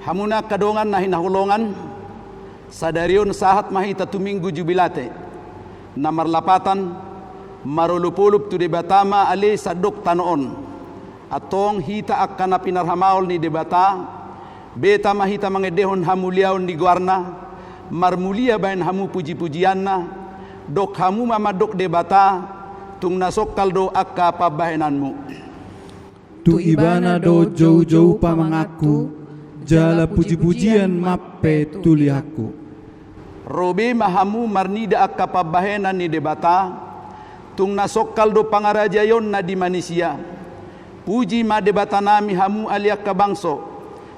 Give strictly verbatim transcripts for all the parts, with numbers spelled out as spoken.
Hamuna angka dongan na hinaholongan, sadari on sahat ma hita tu Minggu Jubilate, na marlapatan, marolopolop tu Debata ma ale sandok tano on. Antong hita angka na pinarhamaol ni Debata, beta ma hita mangendehon hamuliaon ni goarna, marmulia baen hamu pujipujianna, dok hamu ma mandok Debata, tung na songkal do angka pambahenanmu. Tu Ibana do joujou pamanganku, jala pujipujian ma pe tulihanku. Ro be ma hamu marnida angka pambahenan ni Debata, tung na songkal do pangarajaionna di manisia. Puji ma Debatanami hamu ale angka bangso,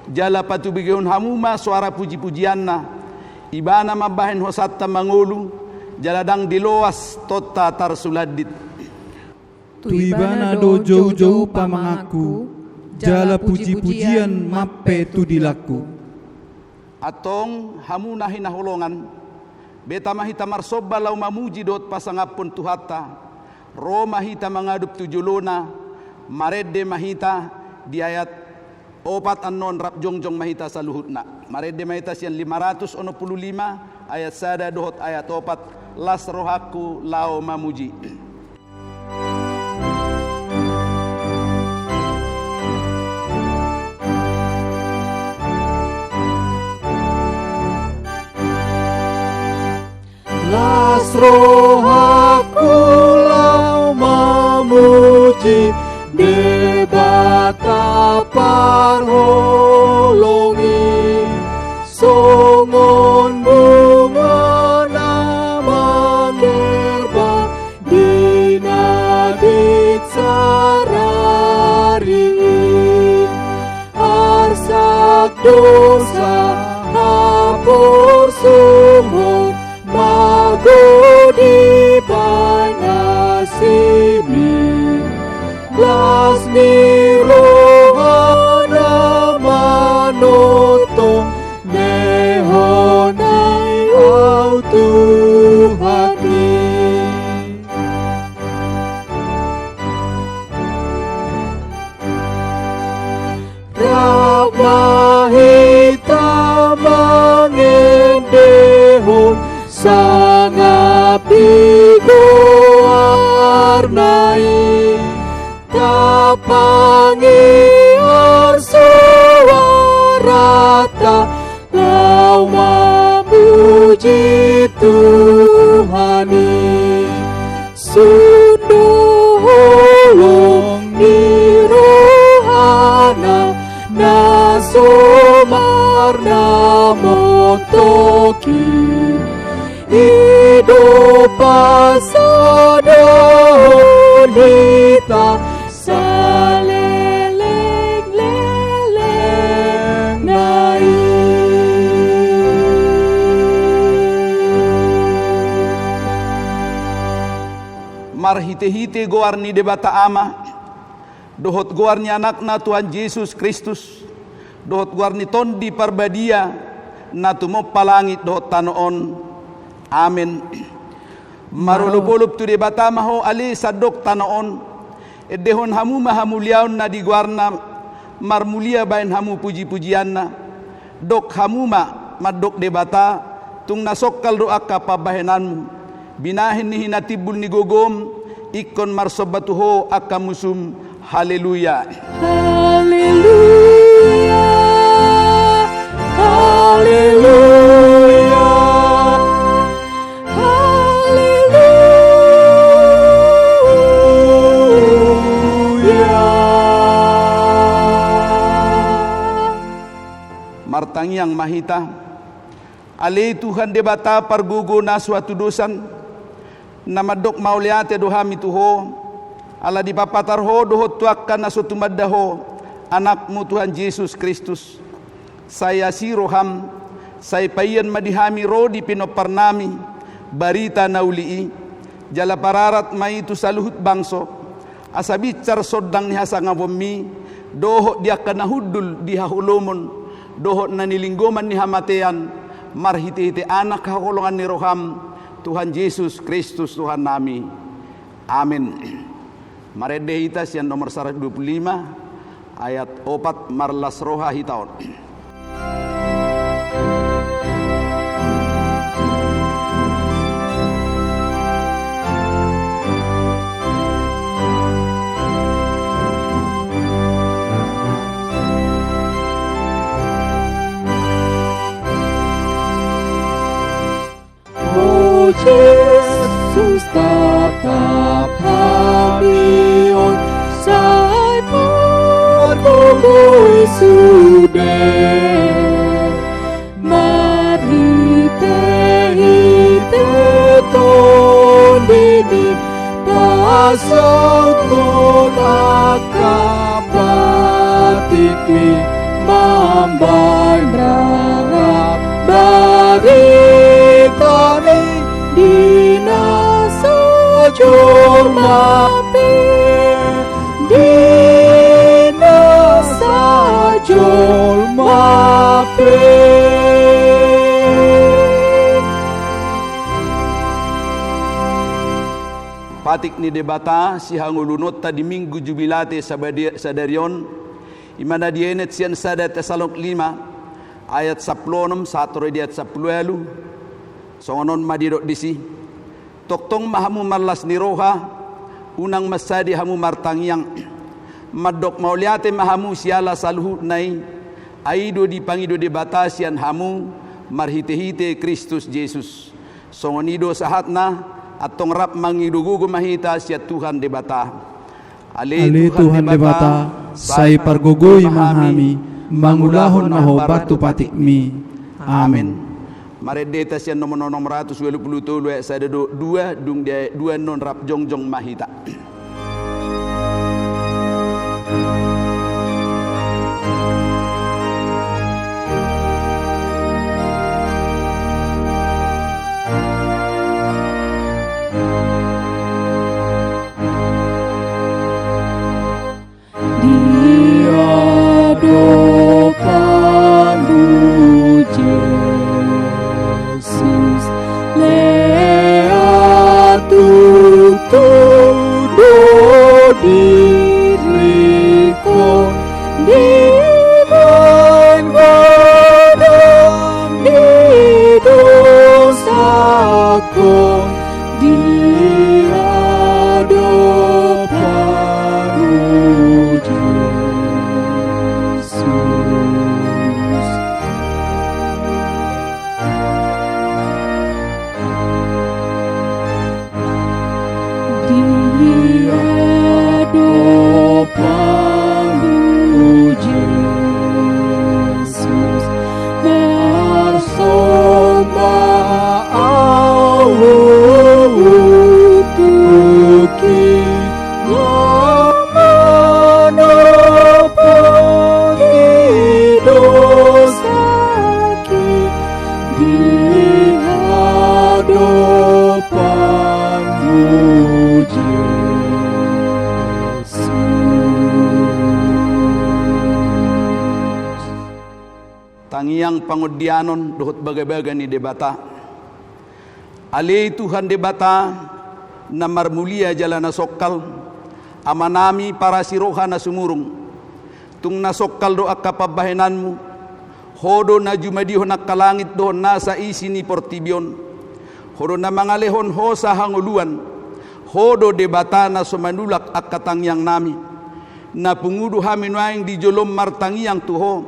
jala patubegehon hamu ma soara pujipujianna, Ibana mambahen hosanta mangolu, jala ndang diloas tonta tarsulandit. Tu Ibana do joujou pamanganku, jala pujipujian ma pe tudilanku. Antong hamu na hinaholongan, beta ma hita marsomba laho mamuji dohot pasangaphon Tuhanta, ro ma hita mangadup tu jolona, marende ma hita di ayat opat annon rap jongjong ma hita saluhutna. Marende ma hita sian lima ratus onom pulu lima, ayat sada dohot ayat opat, las rohangku laho mamuji. Las rohangku laho mamuji Debata parholong i, songon bunga na manggerbang di na binsar ari i. Arsak dosa haporsuhon, mago di panasimi. Las ni rohana manongtong, lehon i ahu Tuhan i. Rap ma hita mangendehon sangap di goarna i. Tapangiar suaranta laho mamuji Tuhan i. Sun do holong ni rohana na so marnamontok i. I do pasadahon hita salelenglelengna i. Marhitehite goar ni Debata Ama, dohot goar ni Anakna Tuhan Jesus Kristus, dohot goar ni Tondi Parbadia, na tumompa langit dohot tano on. Amen. Marolopolop tu Debata ma ho ale sandok tano on. Endehon hamu ma hamuliaonna di goarna, marmulia baen hamu pujipujianna. Dok hamu ma mandok Debata, tung na songkal do angka pambahenanmu. Binahen ni hinatimbul ni gogom, ingkon marsomba tu ho angka musum. Haleluya. Haleluya. Haleluya. Haleluya. Martangiang ma hita. Ale Tuhan Debata pargogo na so hatudosan, na mandok mauliate do hami tu ho, ala dipapatar ho dohot tu angka na so tumanda ho, Anakmu Tuhan Jesus Kristus. Sai asi roham, sai paian ma di hami ro di pinomparnami barita na uli i, jala pararat ma i tu saluhut bangso, asa binsar sondang ni hasangaponmi, dohot di angka na hundul di haholomon, dohot na nilinggoman ni hamatean, marhitehite Anak haholongan ni roham, Tuhan Jesus Kristus Tuhannami. Amen. Marende hita sian nomor saratus dua pulu lima, ayat opat, marlas roha hita on. Tatap hami on sai margogoi sude, marhite-hite Tondim i pasahathon angka patikmi, mambahen rap baritami di nasa jolma pe, di nasa jolma pe. Patik ni Debata sihangoluhononta di Minggu Jubilate sabadi-, sadari on, i ma na dienet sian sada Tesaloniki lima ayat sampulu onom sahat ro di ayat sampulu ualu. Songon on ma didok disi: Tongtong ma hamu marlas ni roha, unang mansadi hamu martangiang. Mandok mauliate ma hamu siala saluhutna i, ai i do dipangido Debata sian hamu marhite-hite Kristus Jesus. Songon i do sahatna, antong rap mangido gogo ma hita sian Tuhan Debata. Ale Tuhan Debata, sai pargogoi ma hami mangulahon na hombar tu patikmi. Amen. Marende hita sian nomor onom ratus ualu pulu tolu ayat sada dohot dua, dung di ayat dua annon rap jongjong ma hita. Di adopanmu, Jesus, lean tutu do diringkon, dibaen godang ni dosangkon di adopanmu, Jesus. Di adopanmu, Jesus, marsomba ahu untuki, laho manopoti dosaki di adopanmu, Jesus. Tangiang pangondianon dohot bagabaga ni Debata. Ale Tuhan Debata, na marmulia jala na songkal, Amanami parasi roha na sumurung. Tung na songkal do angka pambahenanmu. Ho do na jumadihon angka langit dohot nasa isi ni portibi on. Ho do na mangalehon hosa hangoluan. Ho do Debata na so manulak angka tangiangnami. Na pungu do hami nuaeng di jolom martangiang tu Ho.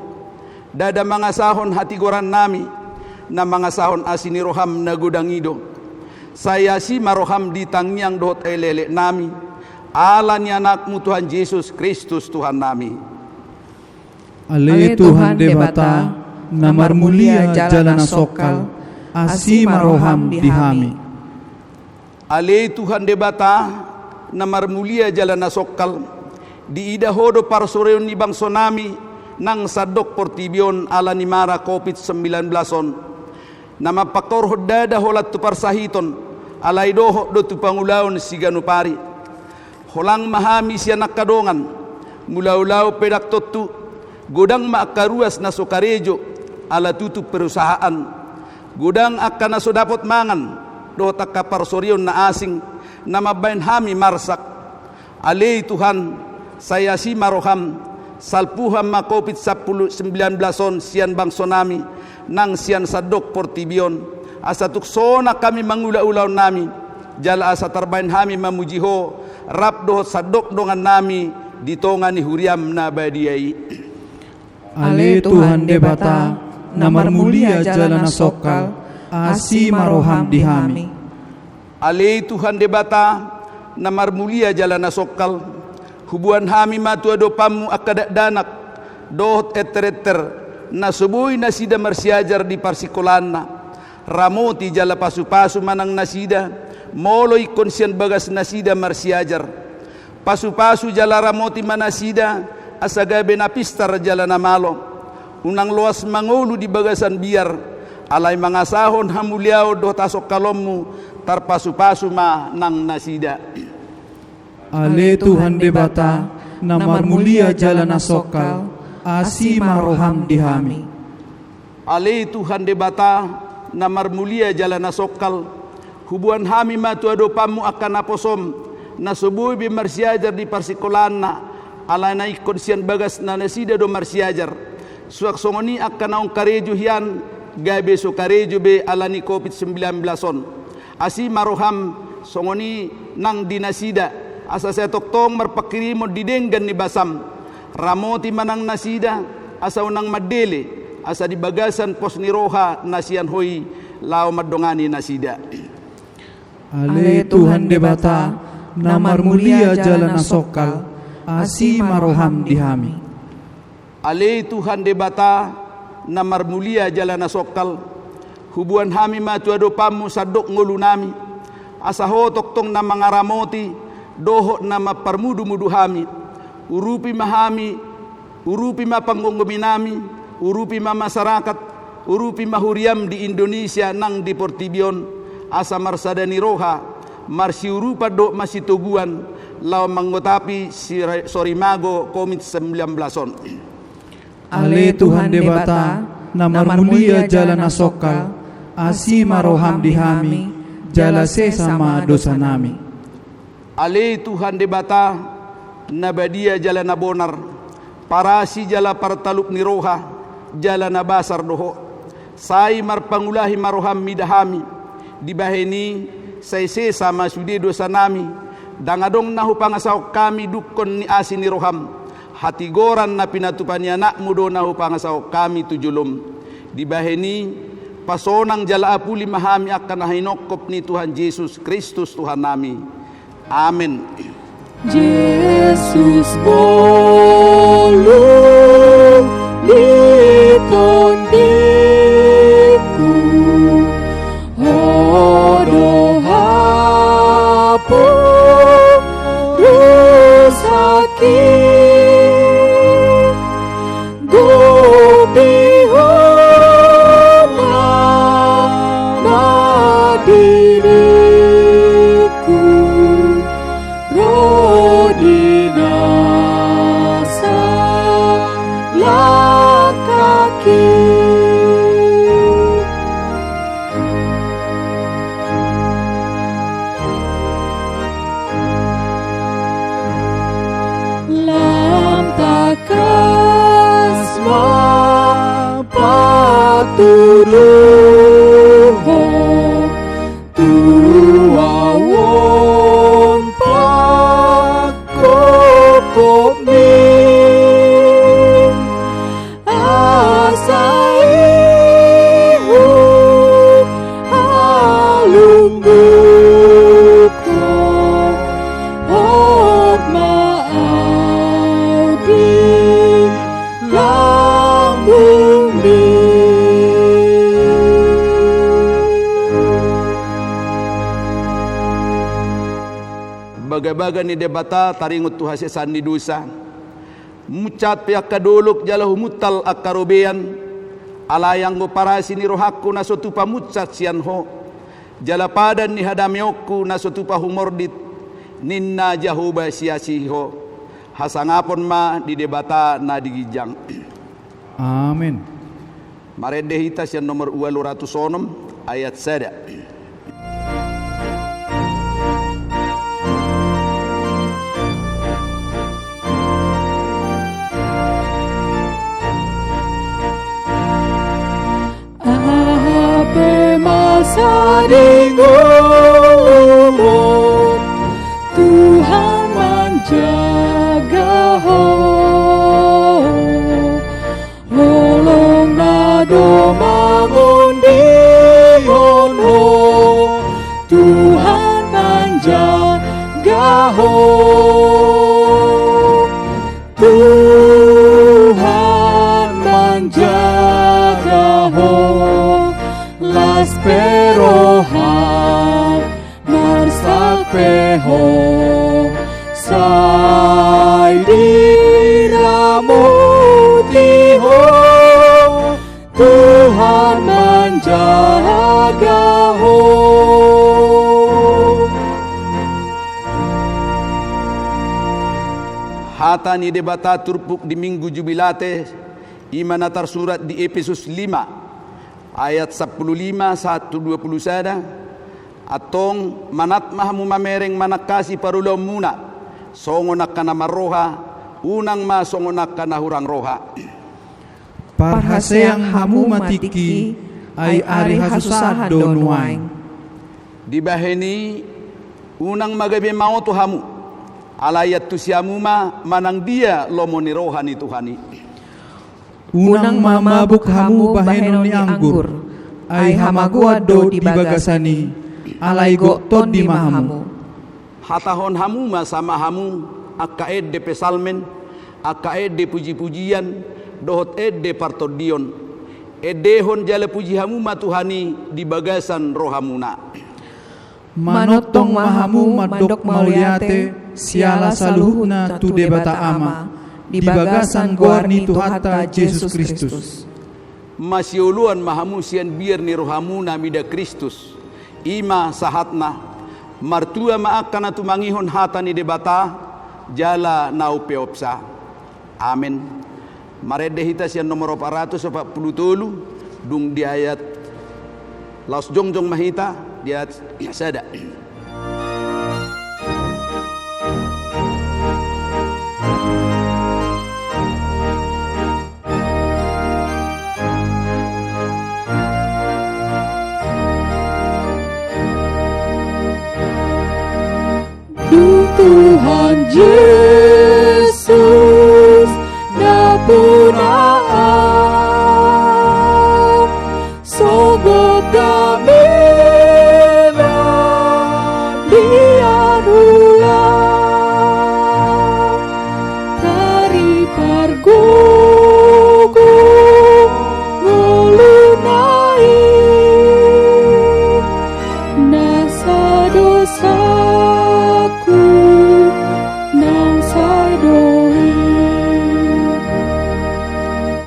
Ndada mangasahon hatigorannami, na mangasahon asi ni roham na godang i do. Sai asi ma roham di tangiang dohot elekeleknami, ala ni Anakmu Tuhan Jesus Kristus Tuhannami. Ale Tuhan Debata, na marmulia jala na songkal, asi ma roham di hami. Ale Tuhan Debata, na marmulia jala na songkal, diida Ho do parsorion ni bangsonami nang sandok portibi on ala ni mara covid sembilan belas on, na mampangkorhon ndada holan tu parsahiton, alai dohot do tu pangulaon siganup ari. Holang ma hami sian angka dongan, mulaulaon pe ndang tontu, godang ma angka ruas na so karejo ala tutup perusahaan, godang angka na so dapot mangan, dohot angka parsorion na asing, na mambahen hami marsak. Ale Tuhan, sai asi ma roham, salpuhon ma covid sampulu sembilan belas on sian bangsonami, nang sian sandok portibi on, asa tung sonang hami mangula ulaonnami, jala asa tarbahen hami mamuji Ho, rap dohot sandok dongannami, di tonga ni huriam na badia i. Ale Tuhan Debata, na marmulia jala na songkal, asi ma roham di hami. Ale Tuhan Debata, na marmulia jala na songkal, huboan hami ma tu adopanmu angka dakdanak dohot enterenter, na so boi nasida marsiajar di parsingkolaanna. Ramoti jala pasupasu ma nang nasida, molo ingkon sian bagas nasida marsiajar. Pasupasu jala ramoti ma nasida, asa gabe na pistar jala na malo. Unang loas mangolu di bagasan biar, alai mangasahon hamuliaon dohot hasongkalonmu, tarpasupasu ma nang nasida. Ale Tuhan Debata, na marmulia jala na songkal, asi ma roham di hami. Ale Tuhan Debata, na marmulia jala na songkal, huboan hami ma tu adopanmu angka naposom, na so boi be marsiajar di parsingkolaanna, alana ingkon sian bagasna nasida do marsiajar. Suang songon i angka naung karejo hian, gabe so karejo be alani covid sembilan belas on. Asi ma roham songon i nang di nasida, asa sai tongtong marpanghirimon di denggan ni basam. Ramoti ma nang nasida, asa unang mandele, asa di bagasan pos ni roha na sian ho i laho mandongani nasida. Ale Tuhan Debata, na marmulia jala na songkal, asi ma roham di hami. Ale Tuhan Debata, na marmulia jala na songkal, huboan hami ma tu adopanmu sandok ngolunami, asa ho tongtong na mangaramoti dohot na mamparmudumudu hami. Urupi ma hami, urupi ma panggomgominami, urupi ma masarakat, urupi ma huriam di Indonesia nang di portibi on, asa marsada ni roha, marsiurupan dohot marsitoguan, laho mangotapi si-, sorimago covid sembilan belas on. Ale Tuhan Debata, na marmulia jala na songkal, asi ma roham di hami, jala sesa ma dosanami. Ale Tuhan Debata, na badia jala na bonar, parasi jala partalup ni roha, jala na basar do ho. Sai marpangulahi ma roham mida hami, dibahen i sai sesa ma sude dosanami, ndang adong na hupangasahon hami dungkon ni asi ni roham, hatigoran na pinatupa ni anakmu do na hupangasahon hami tu jolom. Dibahen i, pasonang jala apuli ma hami angka na hinongkop ni Tuhan Jesus Kristus Tuhannami. Amen. Jesus bolon ni tondingku, ho do haporus haki. Gompi hona ma diriku, ro di na salangkaki. Lam tangkas ma patuduhon tu ahu on pangkopkopmi. Asa i huhalungunhon hot ma ahu di lambungmi. Bagabaga ni Debata taringot tu hasesaan ni dosa. Munsat pe angka dolok jala humuntal angka robean, alai anggo parasi ni rohangku na so tupa munsat sian ho, jala padan ni hadameonku na so tupa humordit, ninna Jahowa sian si ho. Hasangapon ma di Debata na di ginjang. Amen. Marende hita sian nomor ualu ratus onom, ayat sada. Aha pe masa di ngolum on, Tuhan manjaga ho. Holong na do mangondihon ho, Tuhan Ho, Tuhan manjaga ho, las pe roham, marsak pe ho, sai diramoti ho. Tuhan manjaga ho. Hata ni Debata turpuk di Minggu Jubilate, i ma na tarsurat di Epesus lima, ayat sampulu lima sahat tu dua pulu sada, antong manat ma hamu mamereng manangkasi parulaonmuna, songon angka na marroha, unang ma songon angka na hurang roha. Parhaseang hamu ma tingki, ai ari hasusahan do nuaeng. Dibahen i, unang ma gabe maoto hamu, alai antusi hamu ma manang dia lomo ni roha ni Tuhan i. Unang ma mabuk hamu bahenon ni anggur, ai hamagoan do di bagasan i, alai gok tondi ma hamu. Hatahon hamu ma sama hamu angka ende psalmen, angka ende pujipujian, dohot ende partondion. Endehon jala puji hamu ma Tuhan i di bagasan rohamuna. Manongtong ma hamu mandok mauliate siala saluhutna tu Debata Ama, di bagasan goar ni Tuhanta Jesus Kristus. Masioloan ma hamu sian biar ni rohamuna mida Kristus. I ma sahatna, martua ma angka na tumangihon hata ni Debata, jala na umpeopsa. Amen. Marende hita sian nomor opat ratus opat pulu tolu, dung di ayat, laos jongjong ma hita di ayat sada. Dung Tuhan Jesus na punaan, sogot damina di arulang, taripargogo ngoluna i, nasa dosaku naung sai do i.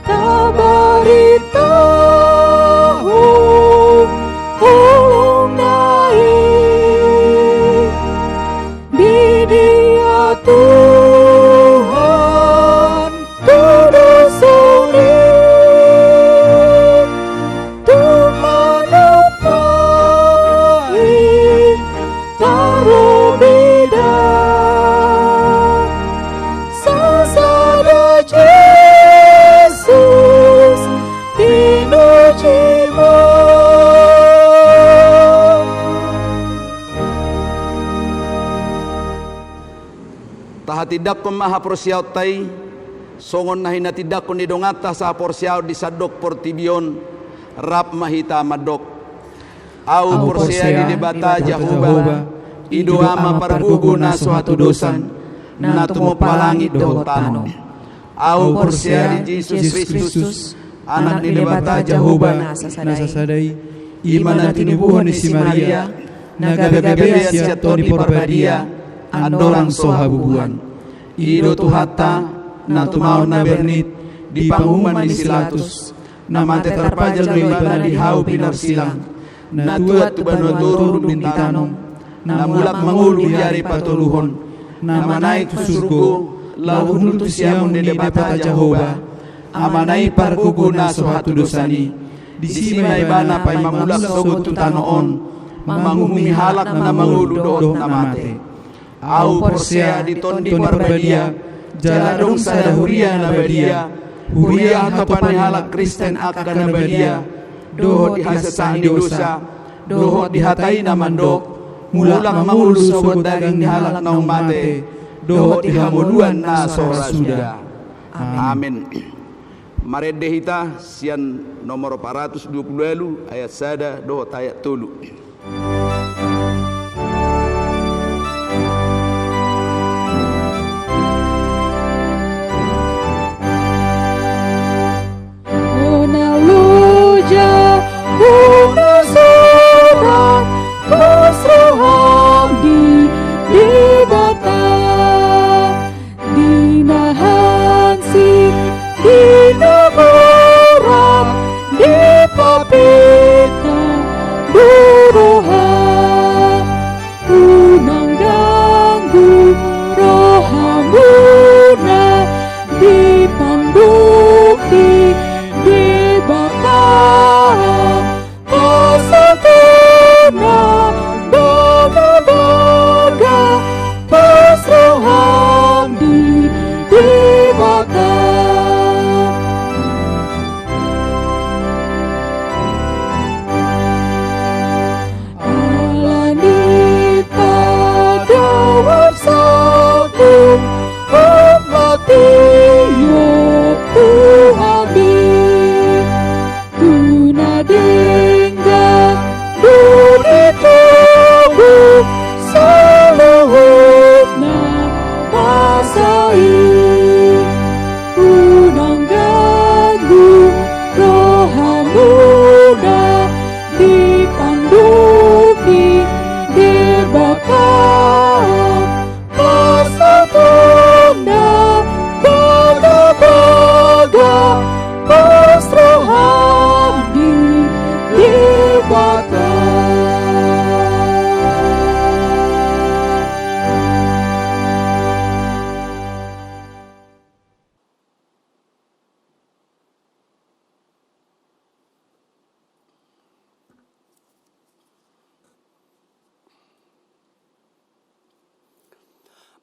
Tabaritahon holongna i di dia Tuhan tu dosa ni, tung manampai tarobida sasada Jesus pinojima. Tahatindangkon ma haporseaonta i, songon na hinatindangkon ni donganta sahaporseaon di sandok portibi on, rap ma hita mandok. Ahu porsea di Debata Jahowa, i do Ama pargogo na so hatudosan, na tumompa langit dohot tano. Ahu porsea di Jesus Kristus, Anak ni Debata Jahowa na sasada i, i ma na tinubuhon ni si Maria, na gabegabean sian Tondi Parbadia, andorang so habubuhan. I do Tuhanta, na tumaon na bernit di panguhuman ni si Latus, na mate tarpajal do ibana di hau pinarsilang, na tuat tu banua toru dung ditanom, na mulak mangolu di ari patoluhon, na manaek tu surgo, laho hundul tu siamun ni Debata Jahowa, Amana i pargogo na so hatudosan i. Disi ma ibana paima mulak sogot tu tano on, manguhumi halak na mangolu dohot na mate. Ahu porsea di Tondi Parbadia, jala adong sada huria na badia, huria hatopan ni halak Kristen angka na badia, dohot di hasesaan ni dosa, dohot di hata i na mandok, mulak mangolu sogot daging ni halak naung mate, dohot di hangoluan na so ra suda. Amen. Marende hita sian nomor opat ratus dua pulu ualu, ayat sada dohot ayat tolu.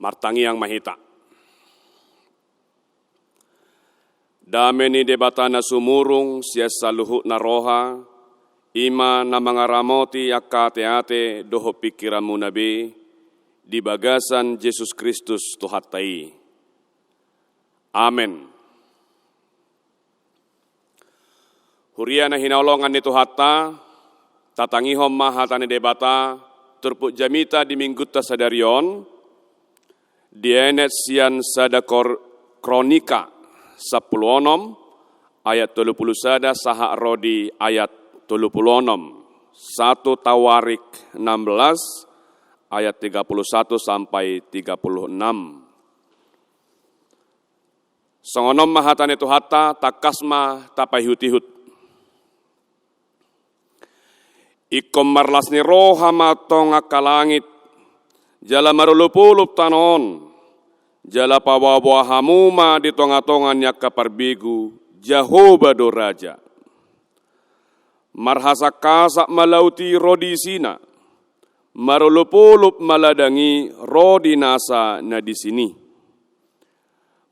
Martangiang ma hita. Dame ni Debata na sumurung sian saluhutna roha, i ma na mangaramoti angka ateate dohot pingkiranmuna be, di bagasan Jesus Kristus Tuhanta i. Amen. Huria na hinaholongan ni Tuhanta, tatangihon ma hata ni Debata, turpuk jamita di minggunta sadari on, dienet sian sada Kor-, Kronika sampulu onom, ayat tolu pulu sada sahat ro di ayat tolu pulu onom. Satu Tawarik enam belas, ayat tiga puluh satu sampai tiga puluh enam. Songon on ma hata ni Tuhanta, tangkas ma tapaihut-ihut. Ingkon marlas ni roha ma antong angka langit, jala marolopolop tano on, jala paboaboa hamu ma di tongatonga ni angka parbegu, Jahowa do raja. Marhasangkasang ma laut i ro di isina, marolopolop ma ladang i ro di nasa na di sini.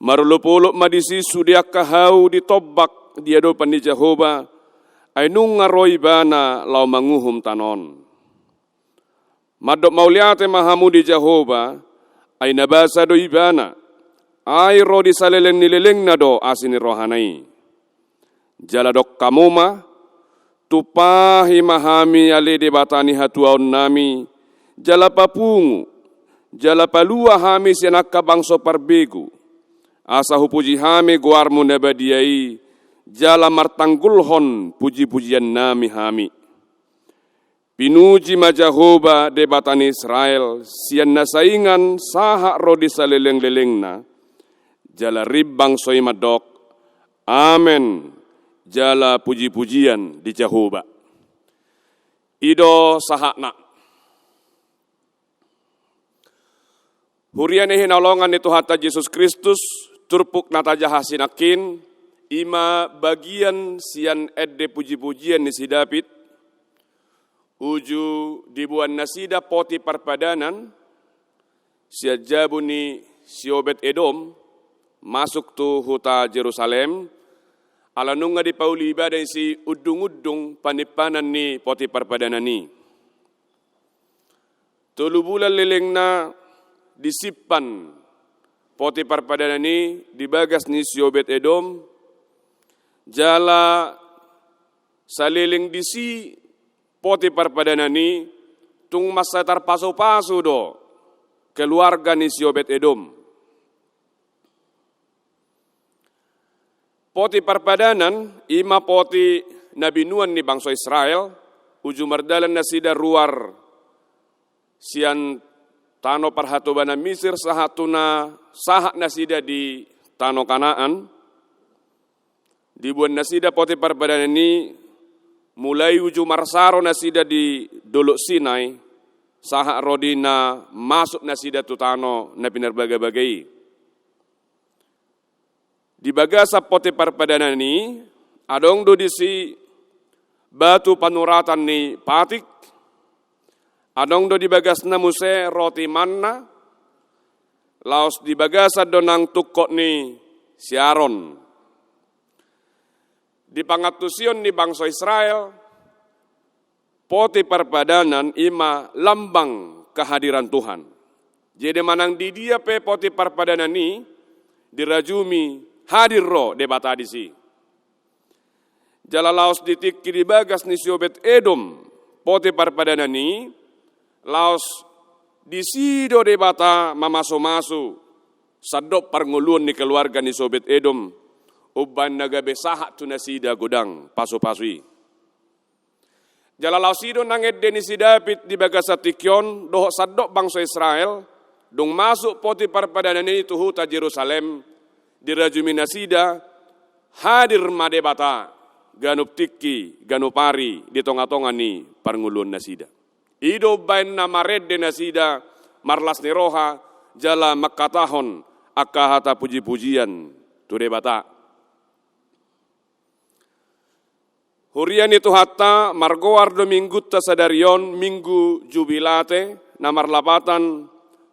Marolopolop ma disi sude angka hau di tombak di adopan ni Jahowa, ai nunga ro Ibana laho manguhum tano on. Mandok mauliate ma hamu di Jahowa, ai na basa do Ibana, ai ro di saleleng ni lelengna do asi ni rohana i. Jala dok hamu ma, tumpahi ma hami ale Debata ni hatuaonnami, jala papungu, jala palua hami sian angka bangso parbegu, asa hupuji hami goarmu na badia i, jala martanggulhon pujipujiannami hami. Pinuji ma Jahowa Debata ni Israel, sian na saingan sahat ro di salelenglelengna, jala rap bangso i mandok, Amen, jala pujipujian di Jahowa. I do sahatna. Huria na hinaholongan ni Tuhanta Jesus Kristus, turpuk na tajaha sinangkin, i ma bagian sian ende pujipujian ni si David, uju diboan nasida poti parpadanan, sian jabu ni si Obed Edom, masuk tu huta Jerusalem, ala nunga dipauli ibana disi undungundung panimpanan ni poti parpadanan i. Tolu bulan lelengna disimpan poti parpadanan i di bagas ni si Obed Edom, jala saleleng disi poti parpadanan i tung mansai tarpasupasu do keluarga ni si Obed Edom. Poti parpadanan, i ma poti na binuan ni bangso Israel, uju mardalan nasida ruar sian tano parhatobanan Misir sahat tu na sahat nasida di tano Kanaan. Diboan nasida poti parpadanan i mulai uju marsaro nasida di Dolok Sinai, sahat ro di na masuk nasida tu tano na pinarbagabaga i. Di bagasan poti parpadanan i, adong do disi batu panuratan ni patik, adong do di bagasna muse roti manna, laos di bagasan do nang tungkot ni si Aron. Di pangantusion ni bangso Israel, poti parpadanan i ma lambang kehadiran Tuhan. Jadi manang di dia pe poti parpadanan i dirajumi, hadir ro Debata disi. Jala laos di tingki di bagas ni si Obed Edom poti parpadanan i, laos disi do Debata mamasumasu sandok parngoluon ni keluarga ni si Obed Edom, umbahen na gabe sahat tu nasida godang pasupasu i. Jala laos i do nang ende ni si David di bagasan tingki on dohot sandok bangso Israel, dung masuk poti parpadanan i tu huta Jerusalem, dirajumi nasida, hadir ma Debata ganup tingki, ganup ari di tongatonga ni parngoluon nasida. I do umbahen na marende nasida marlas ni roha jala mangkatahon angka hata pujipujian tu Debata. Huria ni Tuhanta, margoar do minggunta sadari on Minggu Jubilate, na marlapatan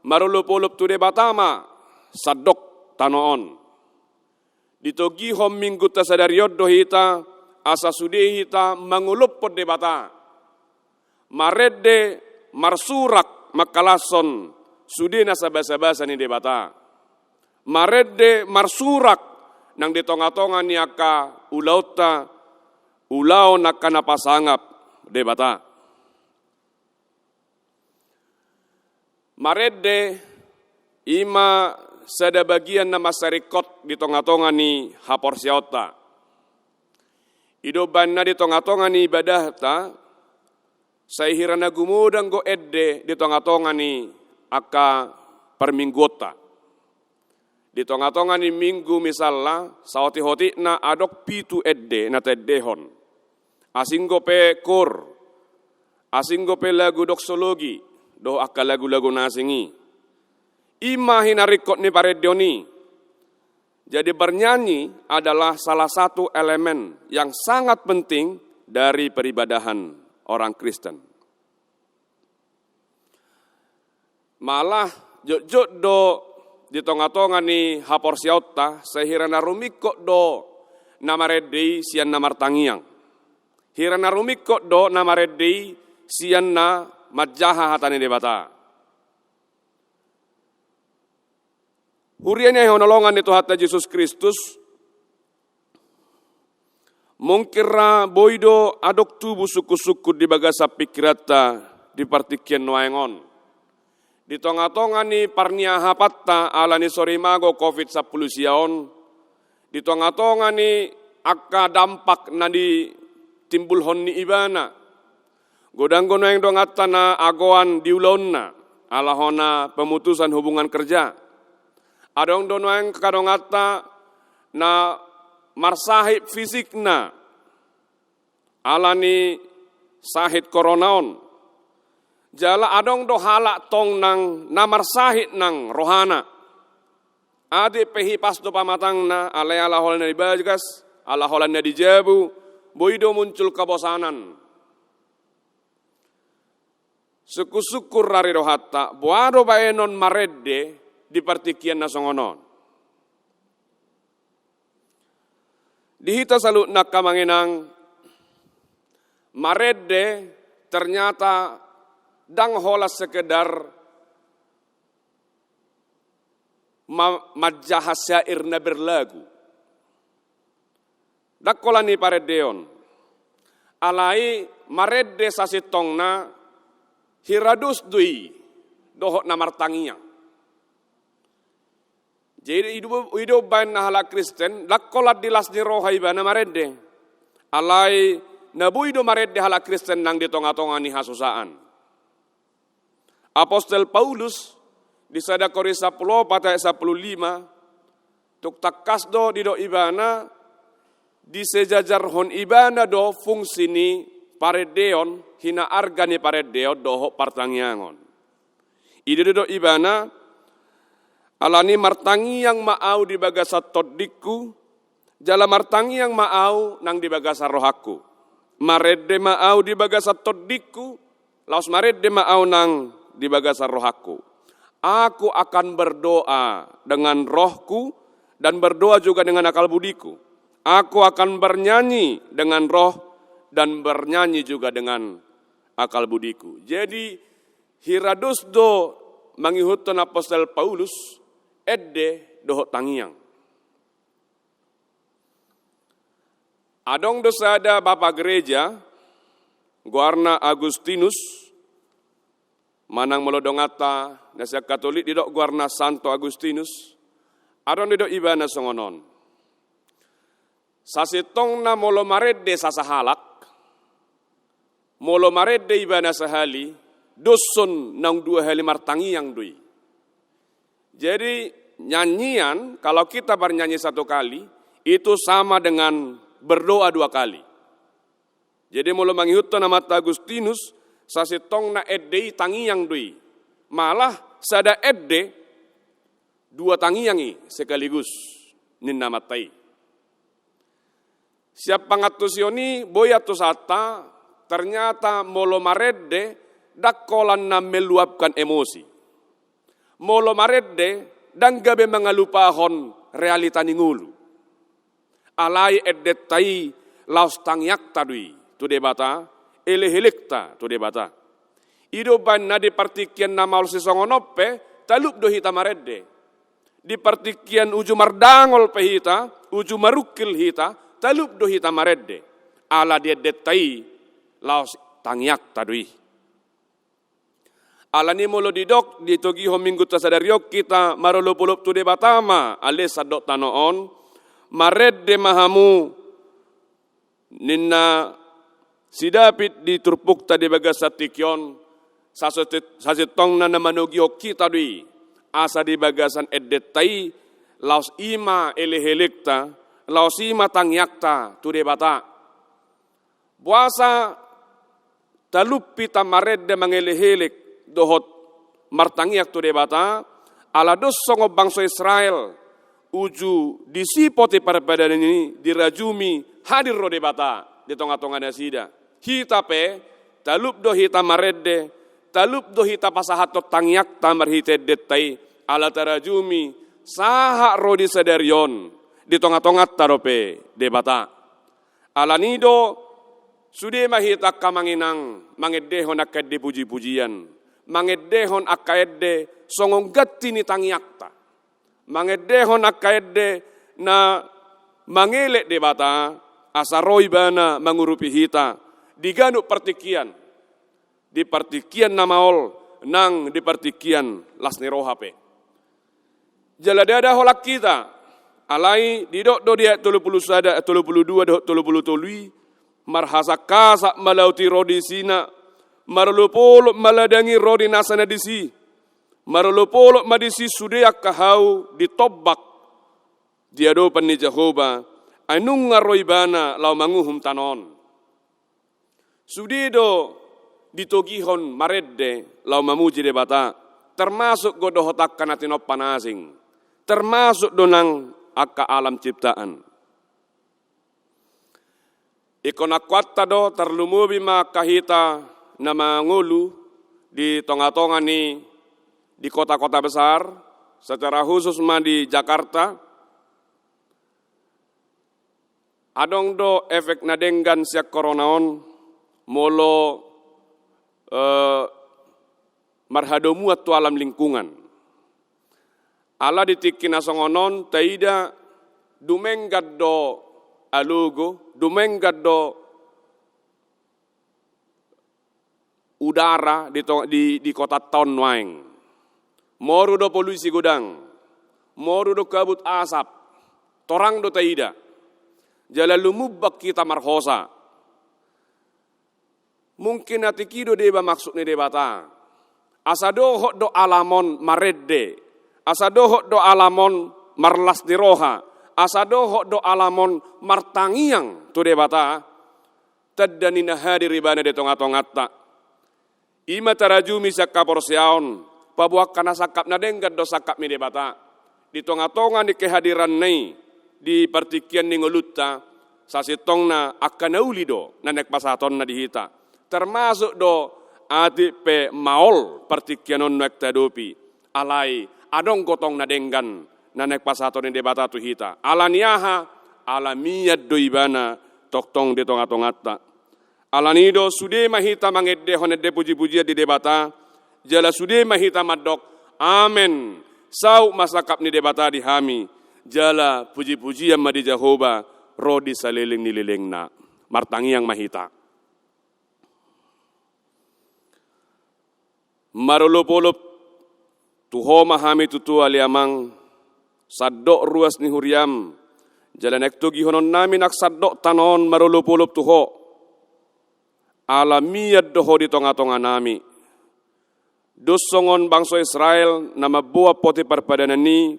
Marolopolop tu Debata ma sandok tano on. Ditogihon minggunta sadari on do hita asa sude hita mangolophon Debata. Marende marsurak mangkalashon sude nasa basabasa ni Debata. Marende marsurak nang di tongatonga ni angka ulaonta, ulaon angka na pasangap Debata. Marende i ma sada bagian na mansai ringkot di tongatonga ni haporseaonta. I do umbahen na di tongatonga ni ibadahta, sai hira na gumodang do ende di tongatonga ni angka parmingguonta. Di tongatonga ni minggu misalna, saotikotipna adong pitu ende na taendehon. Asing do pe koor, asing do pe lagu doksologi, dohot angka lagulagu na asing i. I ma hinaringkot ni parendeon i. Jadi bernyanyi adalah salah satu elemen yang sangat penting dari peribadahan orang Kristen. Malah jotjot do di tongatonga ni haporseaonta, sai hira na rumingkot do na marende i sian na martangiang. Hira na rumingkot do na marende i sian na manjaha hata ni Debata. Huria ni hinaholongan ni Tuhanta Jesus Kristus, mungkin ra boi do adong tubu sungkunsungkun di bagasan pingkiranta di partingkian nuaeng on. Di tongatonga ni parniahapanta ala ni sorimago covid sampulu sia on, di tongatonga ni angka dampak na ditimbulhon ni ibana, godang do nuaeng donganta na agoan di ulaonna ala hona pemutusan hubungan kerja. Adong do nuaeng angka donganta na marsahit fisikna ala ni sahit korona on. Jala adong do halak tong nang na marsahit nang rohana. Atik pe hipas do pamatangna, alai ala holan na di bagas, ala holan na di jabu, boi do muncul kabosanan. Sungkunsungkun ra di rohanta, boha do baenon marende di partingkian na songon on. Di hita saluhutna angka amang inang, marende ternyata ndang holan sekedar ma-, manjaha syair na berlagu. Ndang holan i parendeon. Alai marende sasintongna hira dos do i dohot na martangiang. Jadi i do, i do umbahen na halak Kristen, ndang holan di las ni roha ibana marende. Alai na boi do marende halak Kristen nang di tongatonga ni hasusaan. Apostel Paulus di sada Korint sampulu opat ayat sampulu lima, tung tangkas do didok ibana, disejajarhon ibana do fungsi ni parendeon, hinaarga ni parendeon dohot partangiangon. I do didok ibana, alani martangiang ma au di bagasan tondingku, jala martangiang ma au nang di bagasan rohangku. Marende ma au di bagasan tondingku, laos marende ma au nang di bagasan rohangku. Aku akan berdoa dengan rohku dan berdoa juga dengan akal budiku. Aku akan bernyanyi dengan roh dan bernyanyi juga dengan akal budiku. Jadi, hira dos do mangihuthon apostel Paulus, ende dohot tangiang. Adong do sada bapa gereja, goarna Agustinus, manang molo donganta na sian Katolik didok goarna Santo Agustinus, adong didok ibana songon on. Sasintongna molo marende sasahalak, molo marende ibana sahali, doshon naung dua hali martangiang do i. Jadi, nyanyian, kalau kita bernyanyi satu kali, itu sama dengan berdoa dua kali. Jadi, molo mangihuthon amanta Agustinus, sasintongna ende i tangiang do i. Malah, sada ende, dua tangiang i sekaligus, ninna amanta i. Sian pangantusion i boi antusanta, ternyata molo marende, ndang holan na meluapkan emosi. Molo marende, ndang gabe mangalupahon realita ni ngolu. Alai endenta i laos tangiangta do i tu Debata, elekelekta tu Debata. I do umbahen na di partingkian na maol sisongon on pe, talup do hita marende. Di partingkian uju mardangol pe hita, uju marungkil hita, talup do hita marende. Ala di endenta i laos tangiangta do i. Alani molo didok, ditogihon minggunta sadari on hita marolopolop tu Debata ma ale sandok tano on, marende ma hamu, ninna si David di turpukta di bagasan tingki on, sasetit-, sasintongna na manogihon hita do i, asa di bagasan endenta i, laos i ma elekelekta, laos i ma tangiangta tu Debata. Boasa talup hita marende mangelekelek dohot martangiang tu Debata, ala dos songon bangso Israel, uju disi poti parpadanan i dirajumi hadir do Debata di tongatonga nasida. Hita pe, talup do hita marende, talup do hita pasahathon tangiangta marhite endenta i, ala tarajumi sahat ro di sadari on, di tongatonganta dope Debata. Alani do, sude ma hita angka manginang, mangendehon angka ende pujipujian, mangendehon angka ende songon ganti ni tangiangta, mangendehon angka ende na mangelek Debata, asa ro ibana mangurupi hita, di ganup partingkian, di partingkian na maol, nang di partingkian las ni roha pe. Jala ndada holan hita, alai didok do di ayat tolu pulu sada, tolu pulu dua dohot tolu pulu tolu i, marhasakhasak ma laut i ro di sina, marolopolop ma ladang i ro di nasa na disi, marolopolop ma disi sude angka hau ditombak di adopan ni Jahowa, ai nunga ro ibana laho manguhum tano on. Sude do ditogihon marende laho mamuji Debata, termasuk do dohot angka na tinompa na asing, termasuk do nang angka alam ciptaan. Ingkon angkuanta do, tarlumobi ma angka hita na mangolu di tongatonga ni, di kota-kota besar, secara khusus ma di Jakarta. Adong do efek na denggan sian corona on, molo, eh, marhadomuan tu alam lingkungan. Ala di tingki na songon on, taida dumenggan do alogo, dumenggan do udara di to-, di, di kotanta on nuaeng. Moru do polusi godang, moru do kabut asap, torang do taida. Jala lumumba hita marhosa. Mungkin atik i do deba maksud ni Debata. Asa dohot do alam on marende, asa dohot do alam on marlas ni roha, asa dohot do alam on martangiang tu Debata. Tanda ni na hadir ibana di tongatonganta. I ma tarajumi sian haporseaon, paboa angka na sangkap na denggan do sangkap ni Debata. Di tongatonga ni kehadiranna i, di partingkian ni ngolunta, sasintongna angka na uli do na naeng pasahatonna di hita. Termasuk do atik pe maol partingkian on naeng tahadopi. Alai adong do tong na denggan na naeng pasahaton ni Debata tu hita. Ala ni aha? Ala mian do ibana tongtong di tongatonganta. Ala ni do sude ma hita mangendehon ende pujipujian di Debata, jala sude ma hita mandok, amen. Saut ma sangkap ni Debata di hami, jala pujipujian ma di Jahowa ro di saleleng ni lelengna. Martangiang ma hita. Marolopolop tu Ho ma hami tutu ale Amang, sandok ruas ni huriam, jala naeng togihononnami nang sandok tano on marolopolop tu Ho. Ala mian do Ho di tongatonganami. Dos songon bangso Israel na mamboan poti parpadanan i,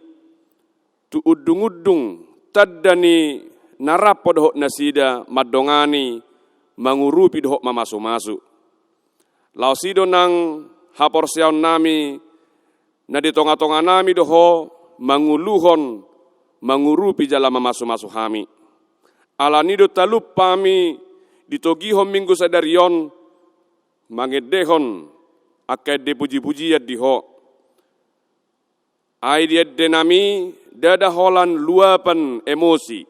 tu undungundung tanda ni na rap Ho dohot nasida mandongani, mangurupi dohot mamasumasu. Laos i do nang haporseaonnami, na di tongatonganami do Ho manguluhon, mangurupi jala mamasumasu hami. Ala ni do talup hami ditogihon minggu sadari on, mangendehon angka ende pujipujian di Ho. Ai di ende nami, ndada holan luapan emosi,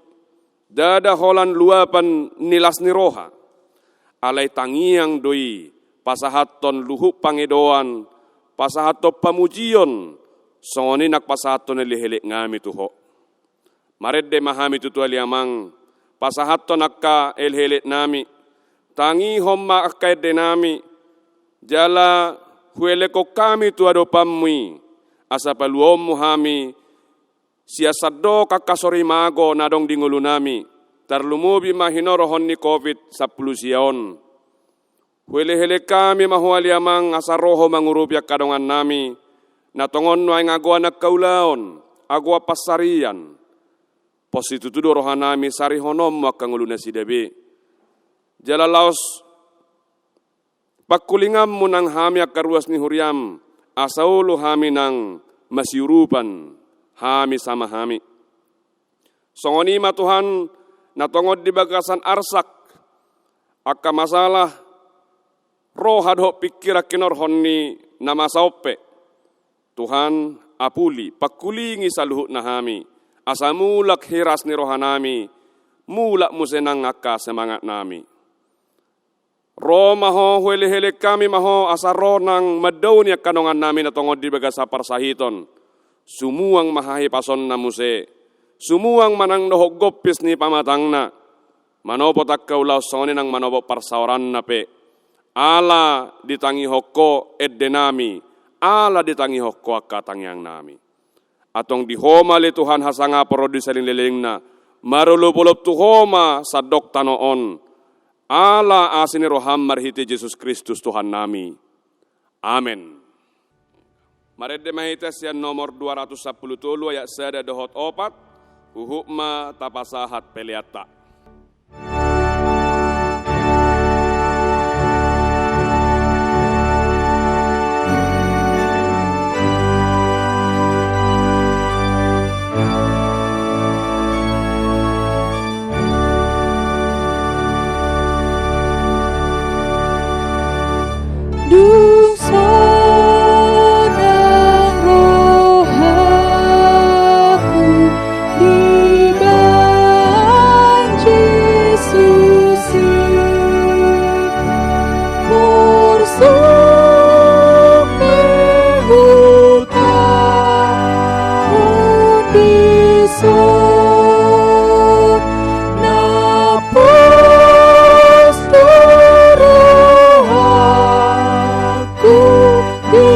ndada holan luapan ni las ni roha. Alai tangiang do i pasahathon luhut pangidoan, pasahathon pamujion, songon i nang pasahathon elekelek nami tu Ho. Marende ma hami tutu ale Amang, pasahathon angka elekelek nami, tangihon ma angka ende nami, jala huelekhon hami tu adopanMu i, asa paluaonMu hami sian sandok angka sorimago na adong di ngolu nami, tarlumobi ma hinorohon ni covid sampulu sia on. Huelekelek hami ma Ho ale Amang, asa ro Ho mangurupi angka dongan nami, na tongon nuaeng agoan angka ulaon, agoan pansarian. Pos situtu do roha nami sarihononMu angka ngolu nasida be. Jala laos pangkulinganMu nang hami angka ruas ni huriaM, asa olo hami nang masiurupan, hami sama hami. Songon i ma Tuhan, na tongon di bagasan arsak, angka masalah, roha dohot pingkiran hinorhon ni na masa on pe. Tuhan, apuli, pangkulingi saluhutna hami, asa mulak hiras ni roha nami, mulak muse nang angka semangat nami. Ro ma Ho, huelekelek hami ma Ho, asa ro nang mandaoni angka dongan nami na tongon di bagasan parsahiton. Sumuang ma hahipasonna muse. Sumuang ma nang dohot gompis ni pamatangna. Manopot angka ulaon songon i nang manopot parsaoranna pe. Ala ditangihon Ho ende nami, ala ditangihon Ho angka tangiang nami. Antong di Ho ma ale Tuhan hasangapon ro di saleleng ni lelengna, marolopolop tu Ho ma sandok tano on. Ala asi ni rohaM marhite Jesus Kristus Tuhan nami. Amen. Marende ma hita sian nomor dua ratus sampulu tolu ayat sada dohot opat, huhut ma tapasahat peleanta. Dung sonang rohaku dibahen Jesus i, porsuk pe huta on dison, na pos tu rohaku di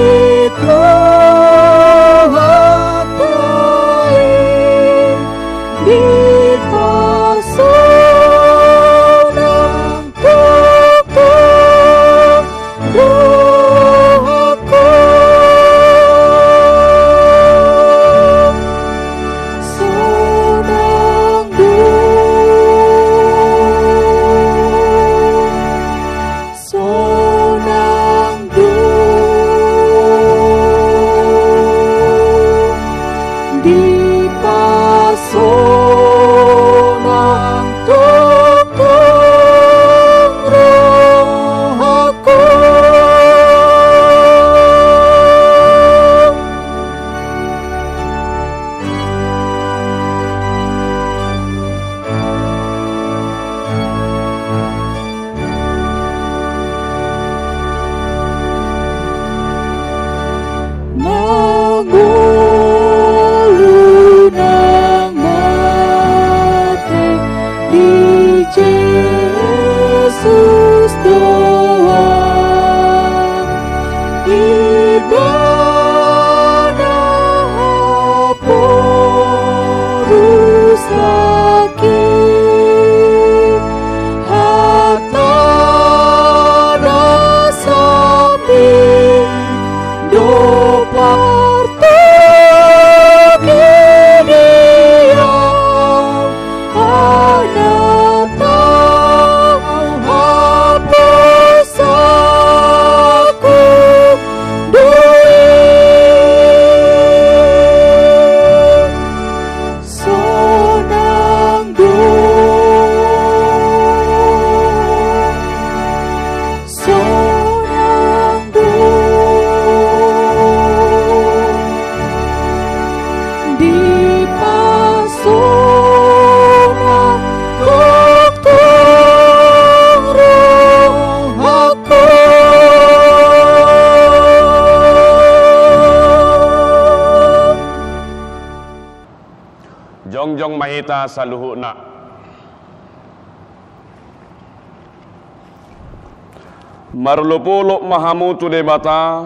Tuhanta i, dipasonang tongtong rohaku. Sonang do, sonang do, dipasonang tongtong rohaku. Mangolu nang mate Dipasona tongtong rohangku. Jongjong ma hita saluhutna. Marolopolop ma hamu tu Debata,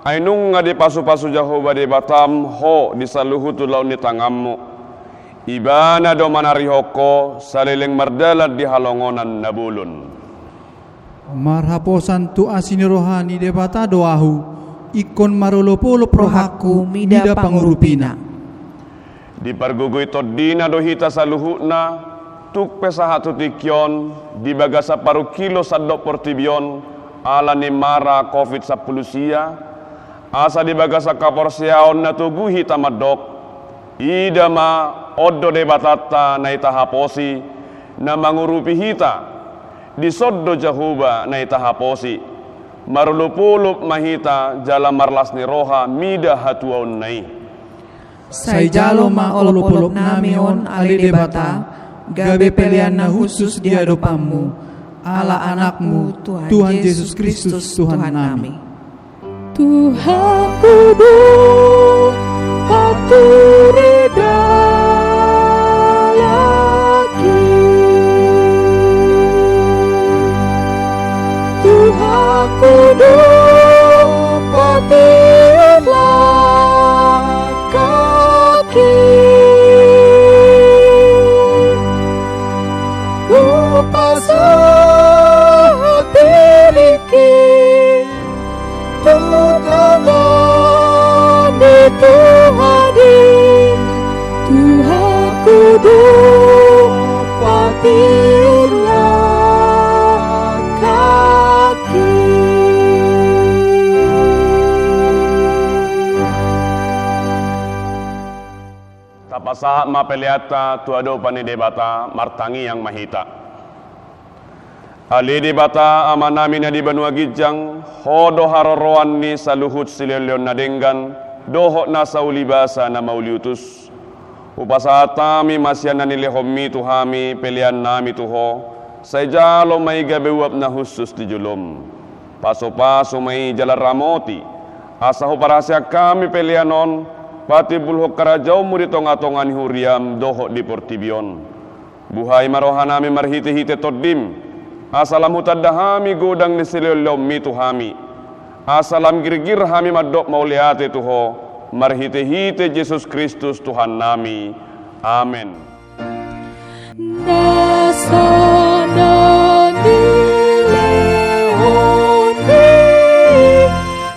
ai nunga dipasupasu Jahowa Debatam ho di saluhut ulaon ni tanganmu. Ibana do manarihon ho saleleng mardalan di halongonan na bolon. Marhaposan tu asi ni roha ni Debata do ahu, ingkon marolopolop rohangku mida pangurupina. Dipargogoi tondina do hita saluhutna, tung pe sahat tu tingki on, di bagasan parungkilon sandok portibi on, ala ni mara covid sampulu sia, asa di bagasan haporseaon na togu hita mandok, ida ma on do Debatanta na hita haposi, na mangurupi hita, dison do Jahowa na hita haposi, marolopolop ma hita jala marlas ni roha mida hatuaonna i. Sai jalo ma olopolopnami on ale Debata, gabe pelean na hushus di adopanmu, ala Anakmu, Tuhan Jesus Kristus, Tuhannami. Tuhanku do paturi dalanki. Tuhanku do patiur langkahki. Hupasahat diringki tu tangan ni Tuhan i. Tuhanku do patiur langkahki. Tapasahat ma peleanta tu adopan ni Debata, martangiang ma hita. Ale Debata Amanami na di banua ginjang, Ho do haroroan ni saluhut silehonlehon na denggan, dohot nasa ulibasa na mauliutus. Hupasahat hami ma sian na nilehonMi tu hami peleannami tu Ho, sai jalo ma i gabe uap na hushus di jolom. Pasupasu ma i jala ramoti, asa huparhaseang hami pelean on patimbulhon harajaonMu di tongatonga ni huriaM dohot di portibi on. Buhai ma rohanami marhitehite TondiM, asa lam hutanda hami godang ni silehonlehonMi tu hami, asa lam girgir hami mandok mauliate tu Ho, marhitehite Jesus Kristus Tuhannami. Amen. Nasa na nilehonMi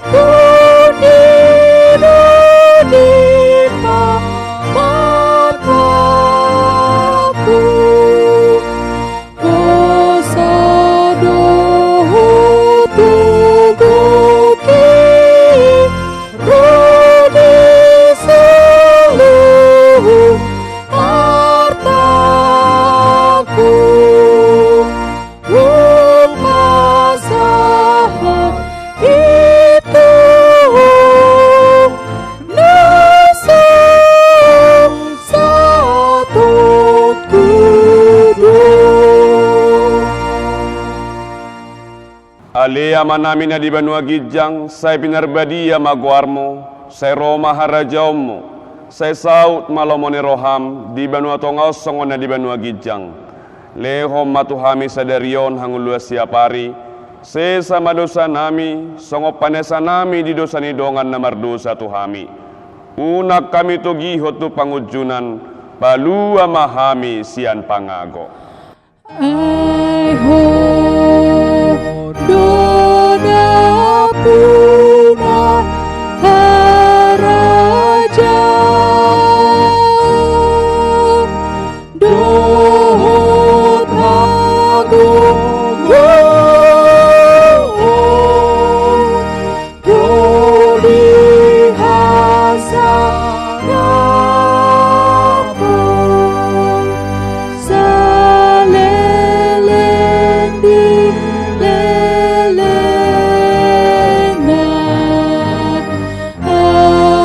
tu diri ni pamatangku, dosa do hutoguki ro di saluhut artaku. Hupasahat i tu Ho, na sahat satutu do. Ale Amanami na di banua ginjang, sai pinarbadia ma goarMu, sai ro ma harajaonMu, sai saut ma lomo ni rohaM di banua tonga on songon na di banua ginjang. Lehon ma tu hami sadari on hangoluan siapari, sesa ma dosanami, songon panesanami di dosa ni dongan na mardosa tu hami. Unang hami togihon tu pangunjunan, palua ma hami sian pangago. Ai Ho do nampuna harajaon dohot hagogoon tu di hasangapon saleleng ni lelengna. Amen.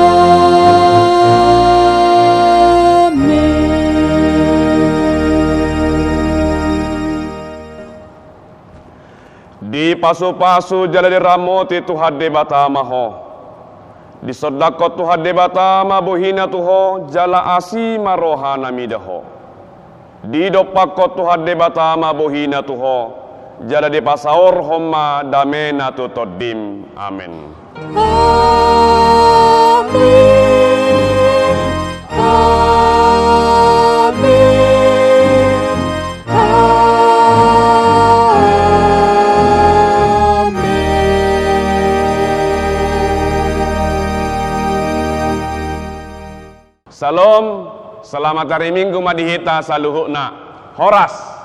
Pasupasu jala diramoti Tuhan Debata ma ho. Disondangkon Tuhan Debata ma bohina tu ho, jala asi ma roha na mida ho. Didompakkon Tuhan Debata ma bohina tu ho, jala dipasaorhon ma damena tu tondim. Amen. Amen. Amen. Amen. Syalom, selamat hari Minggu ma di hita saluhutna. Horas.